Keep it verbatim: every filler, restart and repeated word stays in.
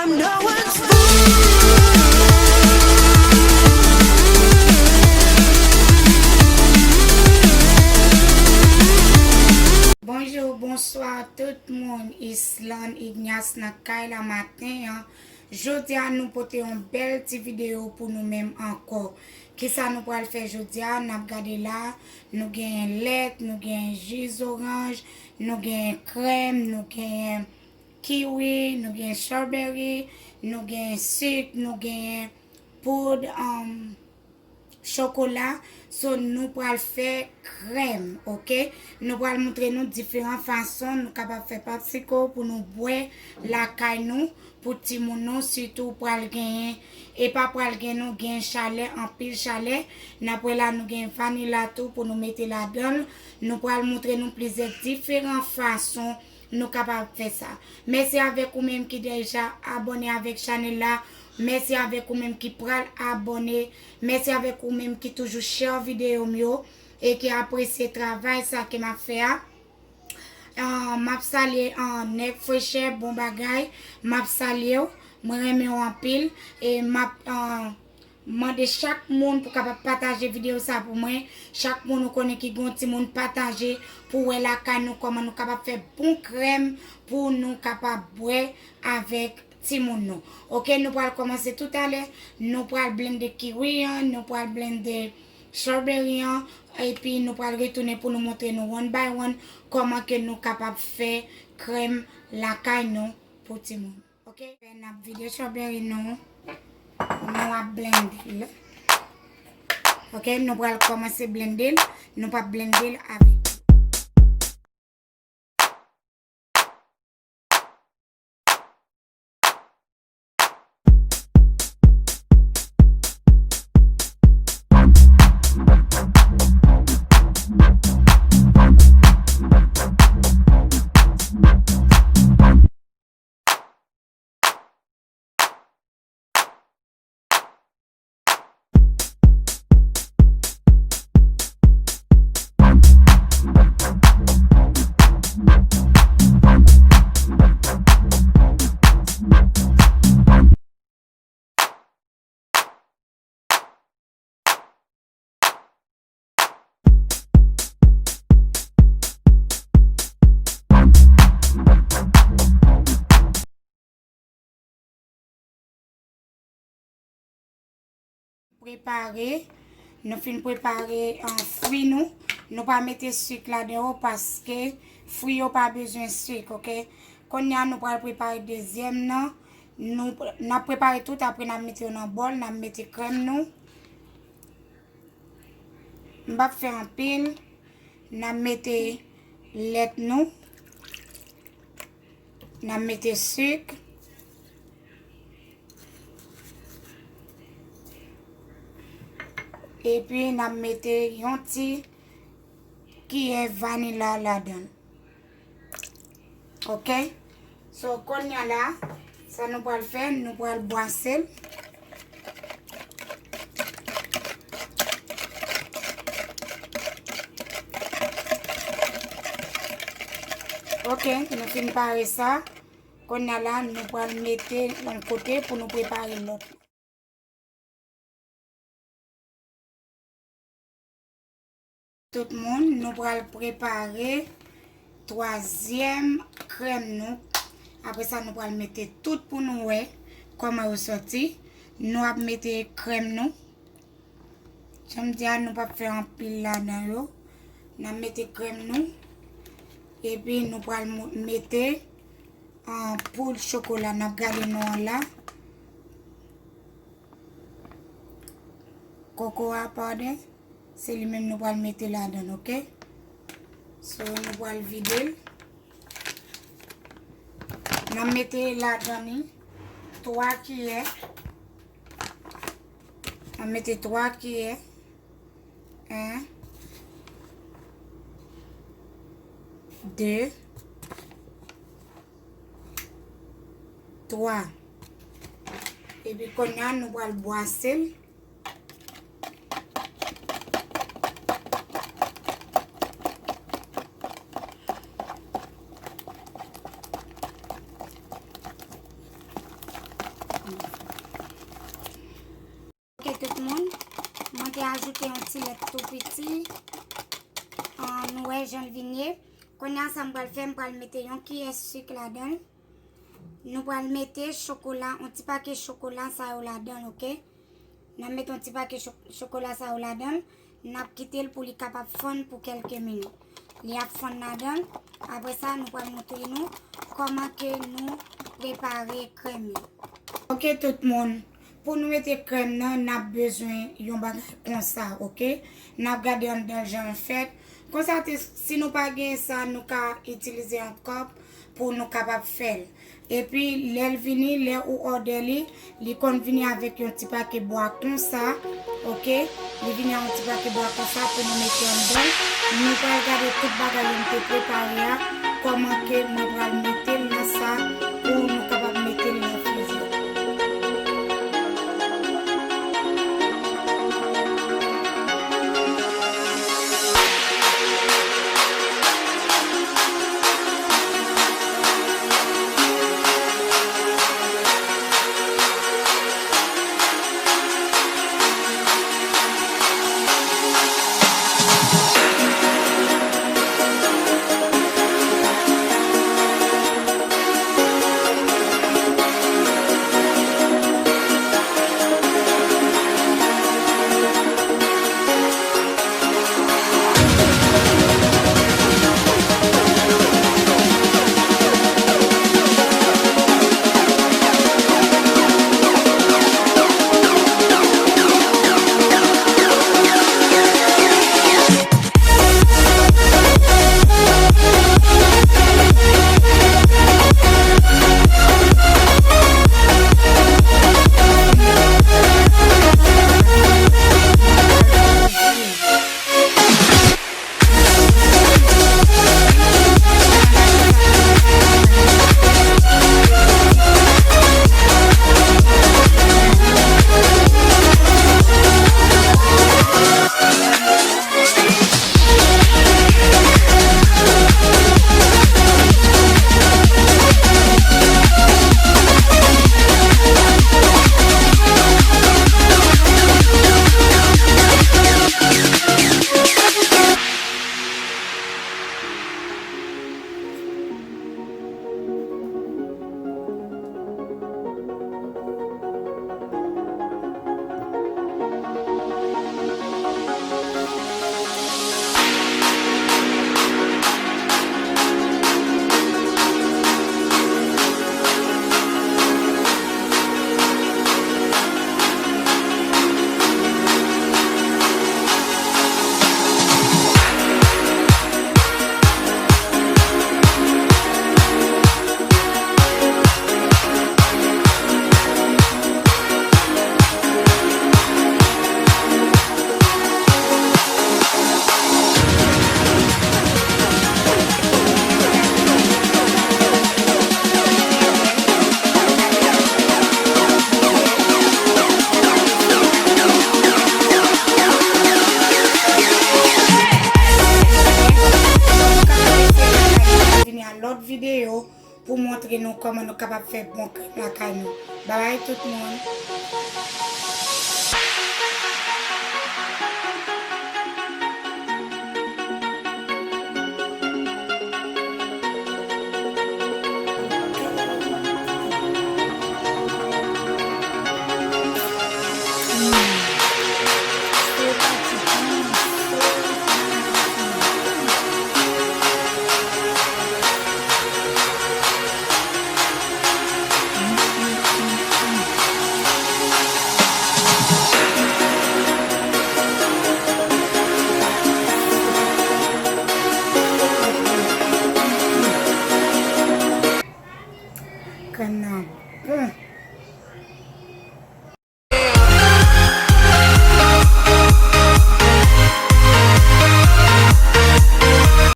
No one's fool. Bonjou, bonswa tout moun. Islande Ignace nan kay la maten an. Jodi a nou pote yon bèl ti videyo pou nou menm ankò. Kisa nou pral fè jodi a? N ap gade la, nou genyen lèt, nou genyen ji zoranj, nou genyen krèm, nou genyen kiwi, nou genyen strawberry, nou genyen sik, nou genyen poud, um, chokola. So, nou pral fè krèm, oke? Nou pral montre nou diferan fason nou kapab fè popsicle pou nou bwè lakay nou, pou timoun nou, sitou pral genyen, epa pral gen nou gen chalè, anpil chalè. N ap wè la nou gen vanila tou pou nou mete ladan l. Nou pral montre nou plizyè diferan fason nou kapab fè sa. Mèsi avèk ou menm ki deja abòne avèk chanèl la. Mèsi avèk ou menm ki pral abòne. Mèsi avèk ou menm ki toujou share videyo m yo e ki apresye travay sa ke m ap fè a. Ah, m ap salye, ah, Nèg Frechè, bon bagay. M ap salye w. Mwen renmen w anpil. E m ap, ah, mande chak moun pou kapab pataje videyo sa pou mwen. Chak moun ou konnen ki gon timoun, pataje pou wè lakay nou kòman nou kapab fè bon krèm pou nou kapab bwè avèk timoun nou. Oke, nou pral kòmanse toutalè. Nou pral blende kiwi an, nou pral blende strawberry an, epi nou pral retounen pou nou montre nou one by one kòman ke nou kapab fè krèm lakay nou pou timoun. Oke, n ap vide strawberry nou. Nou ap blende l. Oke, nou pral kòmanse blende l. Nou p ap blende l avèk. Prepare, nou fin prepare, ah, fwi nou. Nou pa mete sik ladan yo paske fwi yo pa bezwen sik, oke? Kounye a, nou pral prepare dezyèm nan. Nou, n ap prepare tout, apre n ap mete yo nan bòl, n ap mete krèm nou. M p ap fè anpil. N ap mete lèt nou. N ap mete sik. Epi n ap mete yon ti kiyè vanila ladan l. Oke? So, kounye a la, sa nou pral fè, nou pral bwase l. Oke, nou fin pare sa. Kounye a la, nou pral mete yon kote pou nou prepare lòt. Tout moun, nou pral prepare twazyèm krèm nou. Apre sa, nou pral mete tout pou nou wè kòman yo sòti. Nou ap mete krèm nou. Jan m di a, nou p ap fè anpil ladan yo. N ap mete krèm nou. Epi nou pral mo-, mete, ah, poud chokola. N ap gade non an la. Cocoa powder. Se li menm nou pral mete ladan l, oke? So, nou pral vide l. N ap mete ladan li twa kiyè. N ap mete twa kiyè. En, de, twa. Epi kounye a, nou pral bwase l. Ok, tout moun. Mwen te ajoute yon ti lèt tou piti. Ah, nou wè jan l vin ye. Kounye a, sa m pral fè, m pral mete yon kiyè sik ladan l. Nou pral mete chokola, yon ti pake chokola sa yo ladan l, ok? N ap mete yon ti pake cho-, chokola sa yo ladan l. N ap kite l pou li kapab fann pou kèlke minit. Li ap fann ladan l. Apre sa, nou pral montre nou kòman ke nou prepare krèm yo. Ok, tout moun. Pou nou mete krèm nan, n ap bezwen yon bagay konsa, ok? N ap gade anndan l jan l fèt. Konsa, te, si nou pa gen sa, nou ka itilize yon kòp pou nou kapab fè l. Epi, lè l vini, lè ou òdè li, li konn vini avèk yon ti pake bwa konsa, ok? Li vini ak yon ti pake bwa konsa pou nou mete anndan l. Nou pral gade tout bagay yo m te prepare a, kòman ke mwen pral mete l nan sa pou nou kapab mete l nan friz la. Vini a lòt videyo pou montre nou kòman nou kapab fè bon krèm lakay nou. Babay tout moun. Krèm nan bon.